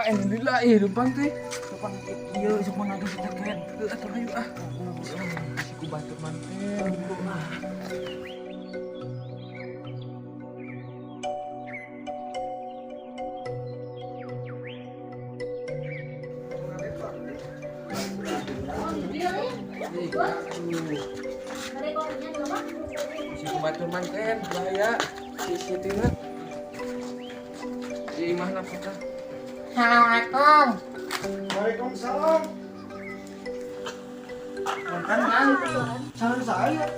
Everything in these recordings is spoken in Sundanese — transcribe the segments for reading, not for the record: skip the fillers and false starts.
Alhamdulillah ih lempang teh. Kapan ieu sok mana tuh kita ken. Heuh atuh hayu ah. Ku batur manten. Si batur manten bahaya. Si Siti mah. Di imahna putra. Assalamualaikum. Waalaikumsalam. Punten Kang. Salam saya.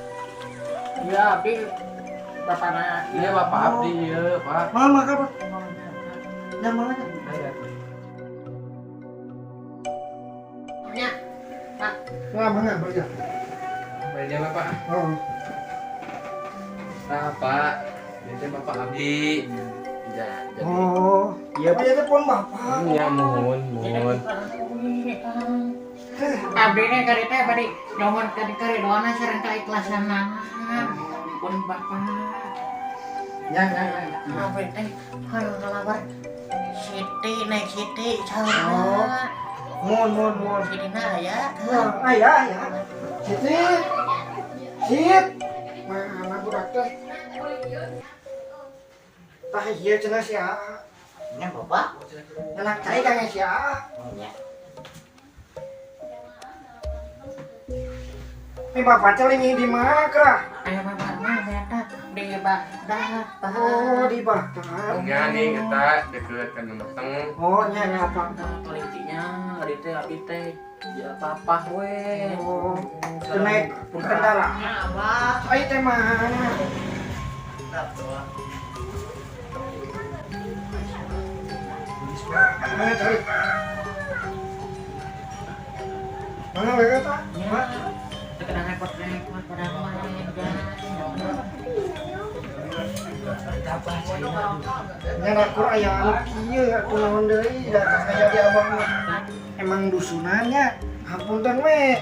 Iya, abdi bapana. Iya Bapak abdi ieu, Pak. Malam makan, Pak. Yang mana? Aya. Nya. Pak. Nah, mana berja? Berja Bapak. Oh. Nah, Pak. Ieu teh Bapak abdi. Ya, jadi. Oh, iya Pak, itu pun Bapak. Iya, muhun, muhun. Abdi teh ka dieu teh bade nyuhun ka karidoana sareng kaikhlasanana. Pun Bapak. Ya, ya, ya. Abdi teh hoyong ngalamar Siti, Neng Siti saurna. Mohon, mohon, mohon. Sitina aya. Nah, aya, aya. Siti. Sit. Mana budak teh? Tah ieu cenah si Aa. Nya Bapak. Anak cai kang si Aa. Oh nya. Ini bapak teh lagi di mana kah? Aya bapak mah eta di Bagdad, Pak. Oh, di Bagdad. Nya nih eta deket ka Meteng. Oh, nya nya apa? Telitinya ari teh abdi teh ya apa-apa we. Oh, naik kendaraan. Nya Abah. Ai teh mana? Mana cari? Mana lagi tak? Nya. Kena repot-repot pada mah. Nya rakur aya anu kieu atuh naon deui da aya di abang mah. Emang dusunannya, hapunten we.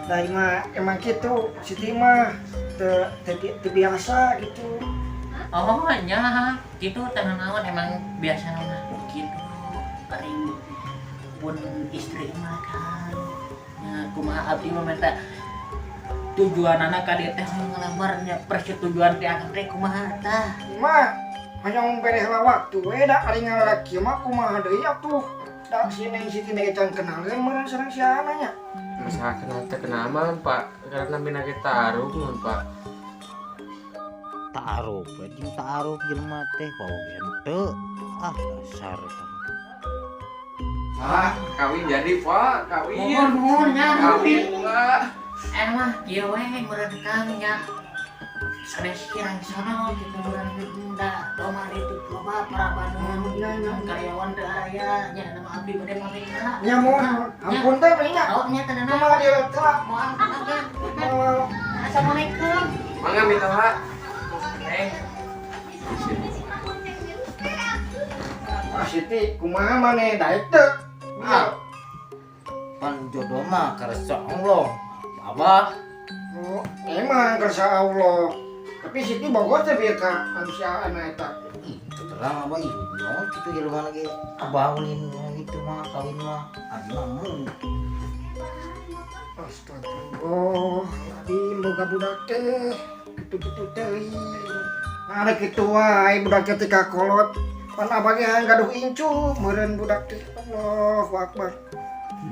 Da mah emang kitu Siti mah teu teu biasa gitu. Oh nya, kitu teh naon emang biasa mah kitu. Ari pun istri mah kan. Nya kumaha abdi mah minta tujuanana ka dieu teh ngalamar nya persetujuan ti akang teh kumaha tah. Mah hayang bereh lah waktu we da ari ngalalaki mah kumaha deui atuh. Da si Neng Siti teh can kenaleun meureun sareng si Ana nya. Masalah kenal teh kenal mah, Pak. Karena mina ge taaruf mun, Pak. Ta'aruf, jeung ta'aruf jelema teh bawa henteu. Ah, dasar eta mah. Ah, kawin jadi, Pak. Kawin. Muhun muhun nya. Kawin, Pak. Eh mah kieu we meureun Kang nya. Sanes kirang sono kitu meureun da domar itu loba parabanun karyawan teu aya nya nama abdi bade pamit heula. Nya muhun, ampun teh we nya. Oh nya teh Kumaha dieu teh? Moal Kang. Assalamualaikum. Mangga minta, Pak. Neng. Ah Siti, kumaha maneh daek teu? Ah. Pan jodoh mah karsa Allah. Abah. Oh, emang kersa Allah. Tapi Siti bogoh teh bieu ka anu si Ana eta. Ih, terang abah ih. Naon kitu jelema lagi abah ulin gitu mah kawin mah abdi mah mun. Astagfirullah, abdi boga budak teh kitu-kitu teuing. Nah, kitu wae budak teh teh kakolot. Pan abah ge hayang gaduh incu meureun budak teh. Allahu akbar.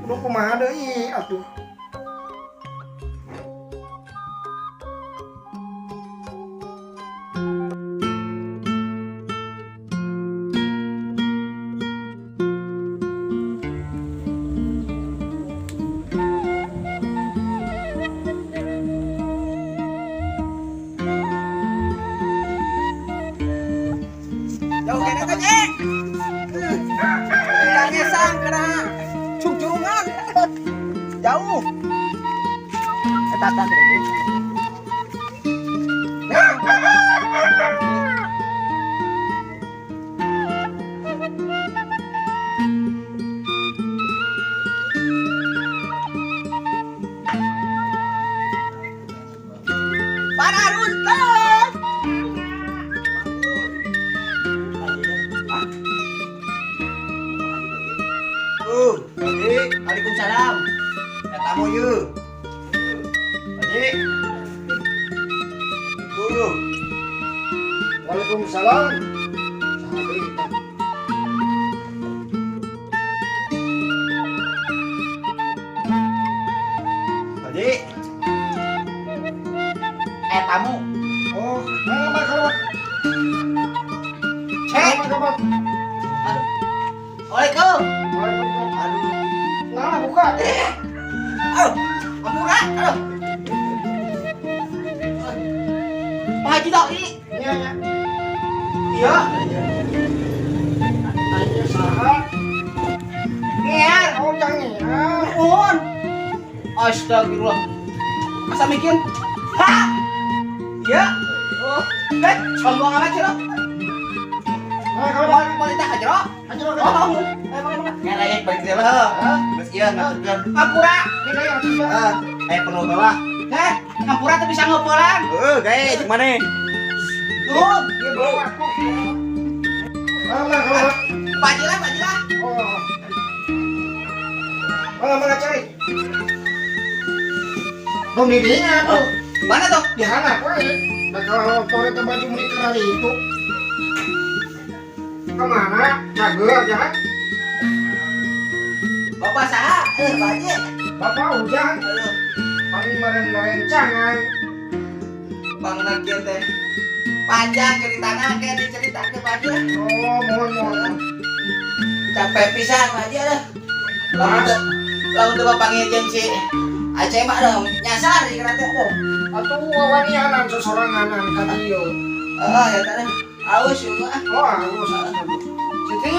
Kudu kumaha deui atuh. Jauh kena teh, Nye. Kangesang kena cungcurungan. Jauh. Eta tah gede. Para runtah. Assalamualaikum. Haji. Waalaikumsalam. Tamu yeuh. Haji. Assalamualaikum. Waalaikumsalam. Saha deui? Haji. Tamu. Oh, mangga kalewat. Cek. Mangga kalewat. Aduh. Waalaikum. Waalaikumsalam. Aduh. Nah, buka. Aduh. Ampura. Aduh. Pak Haji Doi. Nya nya. Iya. Aya saha? Ngear. Oh, jangan. Nuhun. Astagfirullah. Masa mikir? Ha! Iya. Oh. Eh, sombong amat sih lo. Nah, kalau Mau ditah aja lo. aja lo. Oh, emang emang. Ngarayek balik teh lah. Geus ieu ngaturkeun. Ampura. Ini kayak atuh. Ah, aya perlu bawa. Heh, ampura tuh bisa ngeupelan. Heeh, gae jeung maneh. Nuhun. Ieu bawa aku. Mangga kalewat. Pak Haji lah, Pak Haji lah. Oh. Mangga mangga cari. Dong di dinya tuh. Mana tuh? Di handap we. Bakal motor eta baju meuni keur itu. Kemana? Cager jangan. Bapak saha? Pak Haji. Bapak hujan. Aduh, Paling meren rencangan. pangna kieu teh. Panjang ceritana ke diceritakeun Pak Haji lah. Oh, mohon mohon. Capek pisan Pak Haji aduh. Lamun teu bapanggil jeung si Aceh mah aduh nyasar di kana teh aduh. Atuh wawanianan sosoranganan ka dieu. Oh, ya teh. Aus juga ah. Oh, halus. Siti.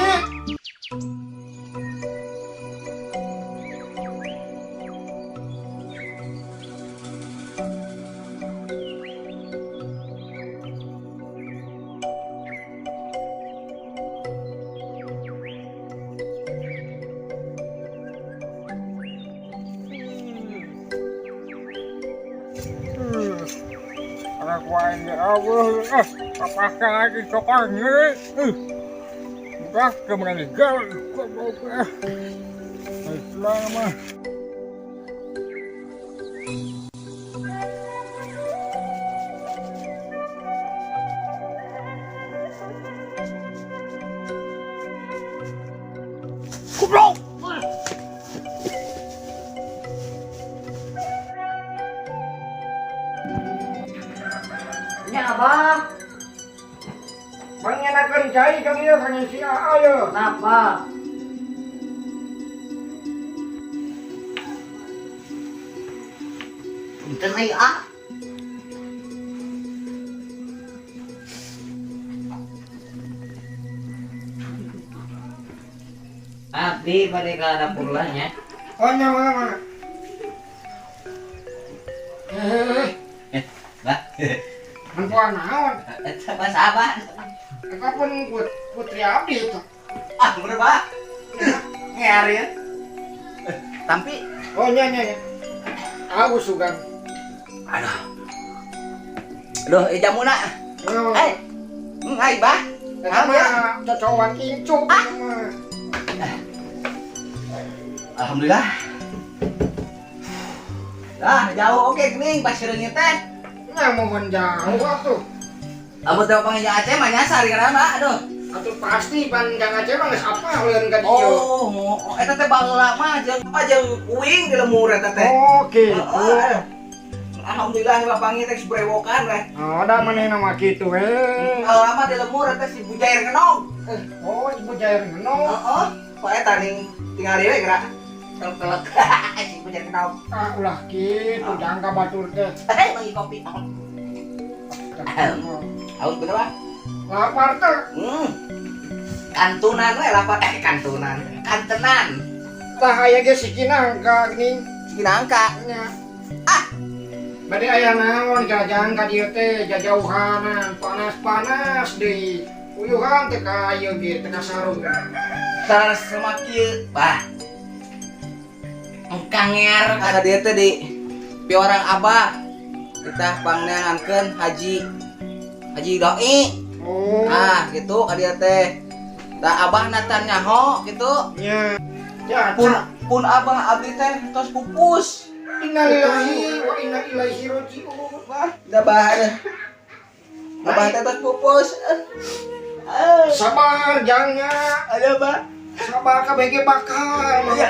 Anak wae Allah, apakah lagi sokongnya? Udah kemenanggal. Islam mah. Goblok. Nya Abah. Mangnyanakeun cai ka dieu ka si Aa ye. Kenapa? Punten euy ah. Abdi bade ka dapur lah nya. Oh, nya mangga mangga. Bah. Nempoan naon? Eta bahasa apa? Eta pun putri abdi itu. Ah, bener, Pak. Ngear ya. Tampi. Oh, nya nya nya. Aus sugan. Aduh. Aduh, jamuna. Oh. Eh. Ai, Bah. Eta mah cocowan incu. Ah. Alhamdulillah. Dah, jauh oke geuning pas seureungnya teh. Nya mohon jauh atuh. Lamun teu panggil Aceh mah nyasar kana mah, aduh. Atuh pasti pan Kang Aceh mah geus apal leun ka dieu. Oh, eta teh baheula mah jeung apa jeung uing di lemur eta teh. Oh, gitu. Heeh. Alhamdulillah bapanggil teh brewokan weh. Oh, da manehna mah kitu we. Baheula mah di lemur eta si Bujair Ngenog. Oh, si Bujair Ngenog. Heeh. Kok eta ning tingali we gerak. Telek-telek. Si Bujair Ngenog. Ah, ulah kitu jangan ka batur teh. Eh, bagi kopi. Aus bener Pak? Lapar teh. Kantunan we lapar. Kantunan. Kantenan. Tah aya ge si Kinangka geuning. Si Kinangka. Nya. Ah. Bade aya naon jajang ka dieu teh jajauhanan, panas-panas deui. Uyuhan teh ka ieu ge teh ka sarung. Saras kieu. Bah. Engkang ngear ka dieu teh di piorang Abah. Kita pangneangankeun Haji Doi. Oh. Nah, gitu ka dieu teh. Tah Abah natan nyaho gitu. Nya. Ya, Pun pun abah abdi teh tos pupus. Innalillahi wa inna ilaihi raji'un. Wah, da bah. Abah teh tos pupus. Eh, Sabar jangan. ada bah. Sabar KBG bakal. Ya,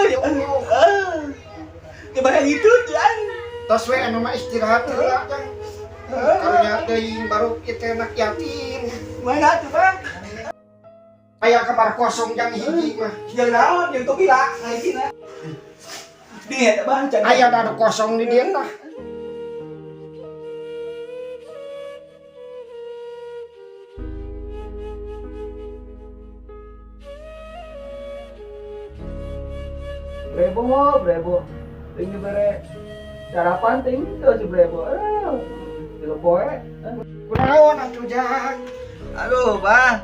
ya Allah. Coba yang itu jangan. Tos we anu mah istirahat heula jang. Karunya teuing baru kita anak yatim. Mana tuh bang? Aya kamar kosong jang hiji mah. Yang naon, yang tuh bila, ngajina. Dia bang, can. Aya da anu kosong di dieu tah. Brebo, brebo. Ini bere sarapan ting tuh si brebo. Eh, tiga poe. Kunaon atuh jang? Aduh, bang.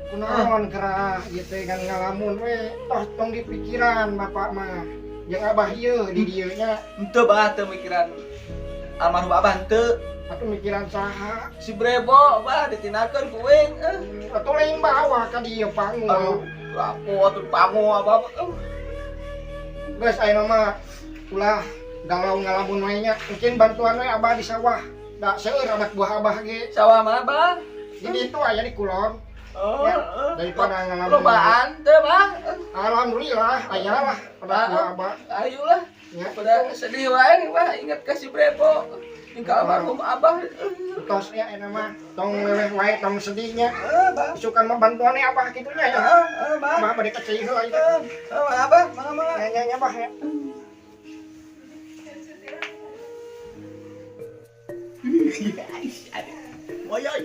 Kunaon gerah ieu teh kan ngalamun we. Tos tong dipikiran bapak mah. Jeung abah ieu di dieu nya. Ente bah teu mikiran almarhum abah henteu. Atuh mikiran saha? Si Brebo bah ditinakeun ku uing. Eh. Atuh lain bawa ka dieu pangu. Aduh, aku atuh pangu abah. Geus ayeuna mah ulah galau ngalamun we nya. Mungkin bantuan we abah di sawah. Da seueur anak buah abah ge. Sawah mana bang? Jadi itu aya di kulon. Oh, Ya, daripada ngalamun. lobaan teu bang. Alhamdulillah aya lah anak buah abah. Ayolah, Ya, pada sedih wae nih wah ingat ka si Brebo. Tinggal almarhum abah. tos ya enak mah tong leleh wae tong sedihnya. Eh, bang. Sukan mah bantuan abah kitu nya ya. Eh, eh, bang. Abah bade ka cai heula ieu. Eh, eh, abah, mangga mangga. Nya nya nya bah ya. Moyoy.